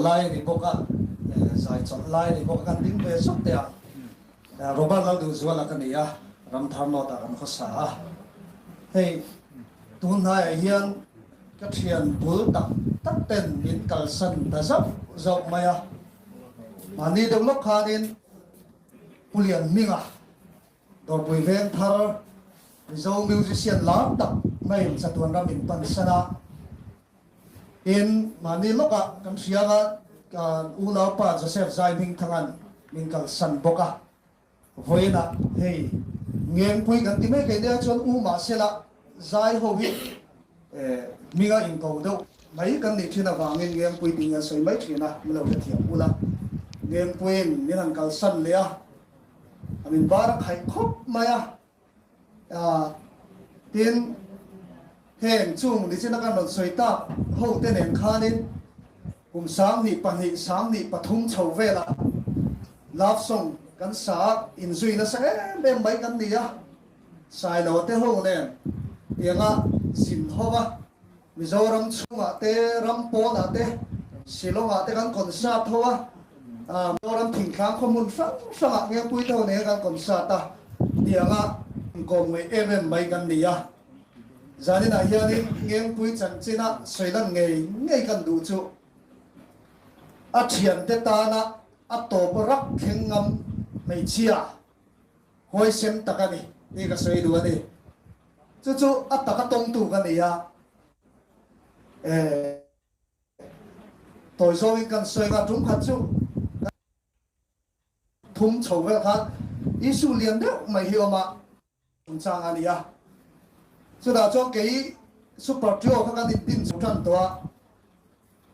lai a ni bawk a, zai chawlh lai a ni bawk a, kan ding ve zawk teh ang. Robert Lalduhzuala ka ni a, Ramthar North ah kan khawsa a. Hei tun hnaiah hian ka thian bul tak tak ten min kalsan ta zauh zauh mai a. Mahni deuh lawk khanin Pu Lianhminga Dawrpui veng thar Mizo musician lar tak mai chatuan ram in pan san a, tin mahni lawkah kan hria a, kan unaupa Joseph Zaihmingthanga'n min kalsan bawk a, vawiinah hei Ngengpui kan ti mai kei nia chuan u mahsela zai ho hi hminga inko deuh mai kan nih thin avangin Ngengpui tih nge sawi mai thin a, min lo hrethiam ula Ngengpuiin min han kalsan leh a. A min bar a khaih khawp mai a, tin heng chung nichina kan rawn sawi tak ho te nen khanin kum 22, 23 chho velah love song kan sa a, inzui nasa em em mai kan ni a, Sailo te ho nen tianga zin ho va. Mizoram chhungah te, ram pawnah te, Shillong-ah te kan concert tho a, Mizoram thingtlang khaw hmun hrang hrangah Ngengpui te ho nen kan concert a, tianga inkawm ngaih em em mai kan ni a. Zaninah hianin Ngengpui chanchina sawi lan ngei ngei kan duh chu a thiante tana a tawp rak thleng ngam hmeichhia huaisen tak a ni tih ka sawi duh a ni. Chu chu a taka tawngtu ka ni a, eh, tawi zawngin kan sawi nga tum khat chu kan thum chho vel khan issue lian deuh mai hi awm a, chungchang a ni a. Chutah chuan kei Super Trio kha kan intin chho tan tawh a,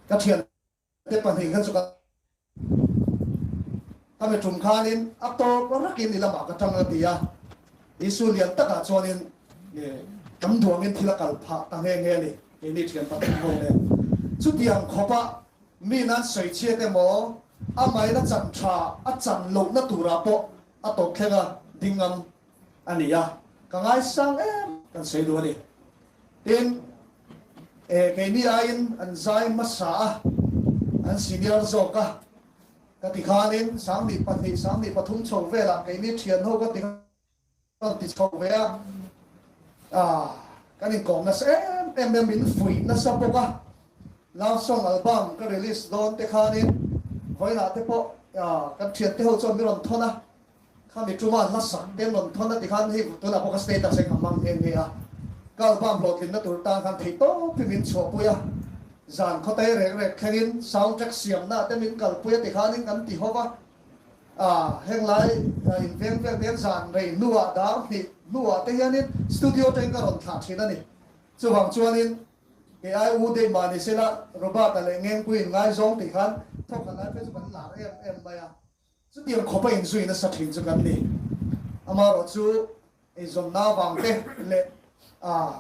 ka thian Te pahnih kha chu ka ka mi tum khanin a tawp rakin i lamah ka tang a ti a, Isu lian takah chuanin kan duangin thil a kal phah ta nghe nghe a ni, keini thian pathum ho nen. Chutiang khawpa mi nan sawi chhiat emaw amahin a chan tha a chan lohna turah pawh a tawp thleng a ding ngam a ni a, ka ngaisang em kan sawi duh a ni. Tin, eh, keini aiin an zai hmasa a, an senior zawk a, ka ti khanin 22, 23 chho velah keini thian ho ka ti rawn ti chho ve a, ah, kan inkawm nasa em em em, min fuih nasa bawk a, love song album ka release dawn te khanin vawiinah te pawh, ah, kan thiante ho chuan min rawn thawn a, Khami tuma hla sak te rawn thawn a ti khan hei tunah pawh ka status hi ka hmang nghe nghe a, ka album hlawhtlinna tur tan khan theih tawp hi min chhuahpui a, zan khawtei rek rek thlengin sound track siamna te min kalpui a ti khanin kan ti ho va, ah henglai inveng vel te hian zan rei hnuah dar hnih hnuah te hianin studio atangin ka rawn thlah thin a ni. Chuvang chuanin kei ai u dei mah ni sela Robert-a leh Ngengpuiin ngaizawng tih khan thawkhat lai phei chu kan lar em em mai a. Chutiang khawpa inzui nasa thin chu kan ni. Amaherawhchu eizawnna avang te leh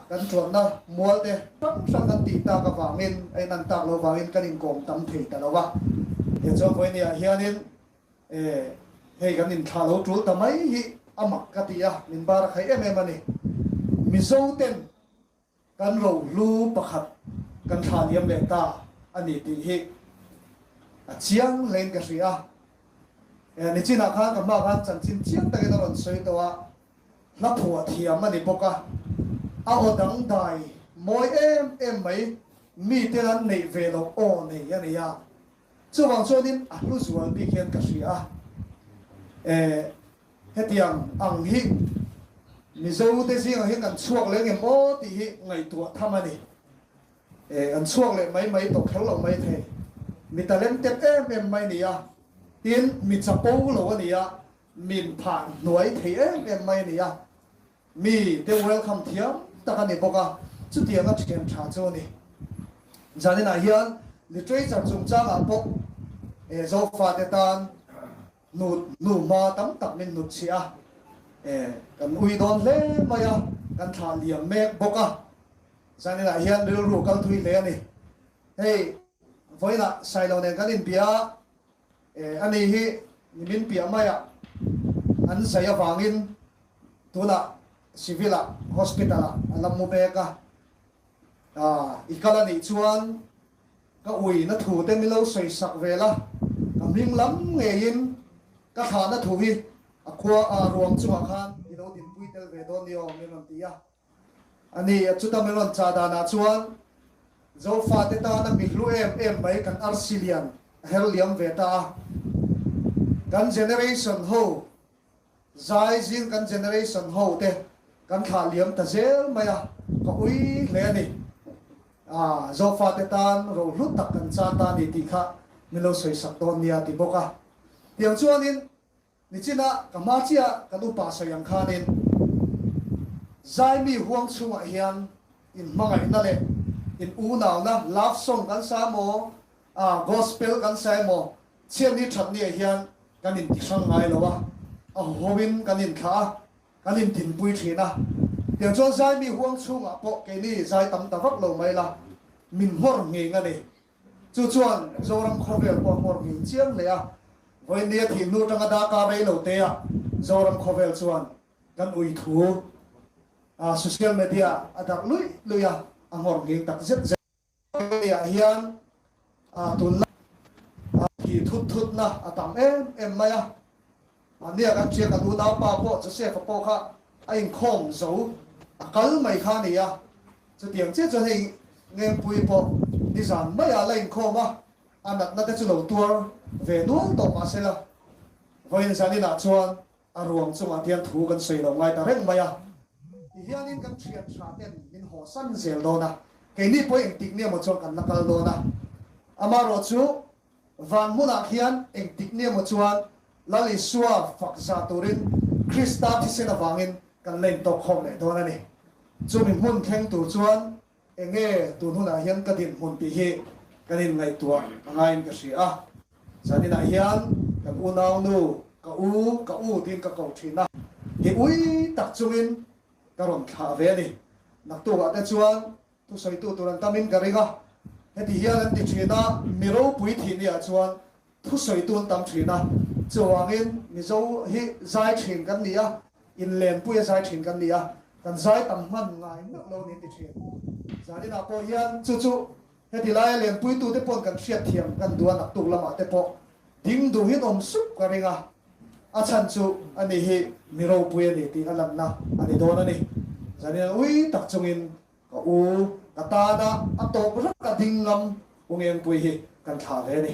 kan tuanna mual te hrang hrang kan tih tak avangin a inan tak loh avangin kan inkawm tam thei ta lo a. Tichuan vawinia hianin hei kan inthlah lo tul ta mai hi a mak ka ti a, min bar a khai em em a ni. Mizo ten Kan rohlu pakhat kan thla liam leh ta a ni tih hi a chiang hlein ka hria. Nichinah khan ka hma khan chanchin chiang takin a rawn sawi tawh a, hla phuah thiam a ni bawk a, a aw dangdai mawi em em mai mite an neih ve loh aw nei a ni a. Chuvang chuanin a hlu zual bik hian ka hria a. Hetiang ang hi Mizo te zingah hian kan chhuak leh nge maw tih hi ngaihtuah tham a ni. An chhuak leh mai mai tawh kher lo mai thei. Mi talent tep em em mai a ni a, tin mi chapo lo a ni a, min phah hnuai thei em em mai a ni a, mi te welcome thiam tak a ni bawk a, chutiang a thian tha chu a ni. Zaninah hian literature chungchangah pawh Zofate tan Hnut hnu hma tam tak min hnut chhiah a, e, kan ui dawn hle mai a, kan thlah liam mek bawk a. Zaninah hian rilru kal thui hle a ni. Hei, vawiinah Sailo nen kan inbia a, e, ani hi nimin piah maiah an zai avangin tunah Civil-ah Hospital-ah a la mu mek a. Ah, i kal a nih chuan. Ka uina thu te min lo sawi sak ve la, ka hming lam ngeiin ka thlahna thu hi a khua a ruang chungah khan i lo dinpui tel ve dawn ni aw min rawn ti a. A ni, chuta min rawn chah danah chuan Zofate tana mi hlu em em mai kan arsi lian a her liam ve ta a. Kan generation ho Zai zing kan generation ho te kan thlah liam ta zel mai a, ka ui hle a ni. Aaa Zofa te tan rohlu tak kan chan ta a ni tih kha min lo sawi sak dawn nia ti bawk a. Tiang chuanin nichina ka hma chiah kan upa sawi ang khanin Zaimi huang chhungah hian in hmangaihna leh in unauna love song kan sa emaw, aa gospel kan sa emaw Chhiatni thatniah hian kan inti hrang ngai lo a, a huhoin kan inthlah a, kan intinpui thin a. Tiang chuan Zaimi huang chhungah pawh keini zai tam ta vak lo mai la, min nghawr nghing a ni. Chu chuan Zoram khawvel pawh a nghawr nghing chiang hle a, vawiinnia thih hnu atanga darkar rei lo te ah Zoram khawvel chuan kan ui thu social media a darh luih luih a, a nghawr nghing tak zet zet. Hetiah hian tunlai thi thut thutna a tam em em mai a. Mahnia kan hria kan unaupa pawh Joseph-a pawh kha a inkhawm zo a kal mai kha a ni a. Chutiang chiah chuan hei Ngengpui pawh nizan maiah la inkhawm a, a natna te chu lo tuar ve nual tawh mahsela vawiin zaninah chuan A ruang chungah hian thu kan sawi lo ngai ta reng mai a. Tihianin kan thian tha ten min haw san zel dawn a, keini pawh engtik nia maw chuan kan la kal dawn a. Amaherawh chu van hmunah khian engtik nia maw chuan Lal Isua fak za turin Krista thisen avangin kan la intawkkhawm leh dawn a ni. Chumi hmun thleng tur chuan Enge tun hunah hian ka dinhmun tih hi kan inngaihtuah a ngaiin ka hria a. Zaninah hian kan unaunu, ka u, ka u tiin ka ko thin a, ti ui tak chungin ka rawn thlah ve a ni. Naktukah te chuan thusawitu tur an tamin ka ring a, heti hian an ti thin a, mi ropui thih niah chuan Thusawitu an tam thin a, chuvangin Mizo hi zai thin kan ni a, inlenpui a zai thin kan ni a, kan zai tam hman ngai meuh lo niin ti thin. Zaninah pawh hian chu chu heti laia lenpuitute pawn kan hriatthiam kan duh a, naktuk lamah te pawh ding duhin awm sup ka ring a, a chhan chu ani hi mi ropui a ni tih a lanna a ni dawn a ni. Zanin ui tak chungin Ka u, ka tana a tawp rak a ding ngam U Ngengpui hi kan thlah ve a ni.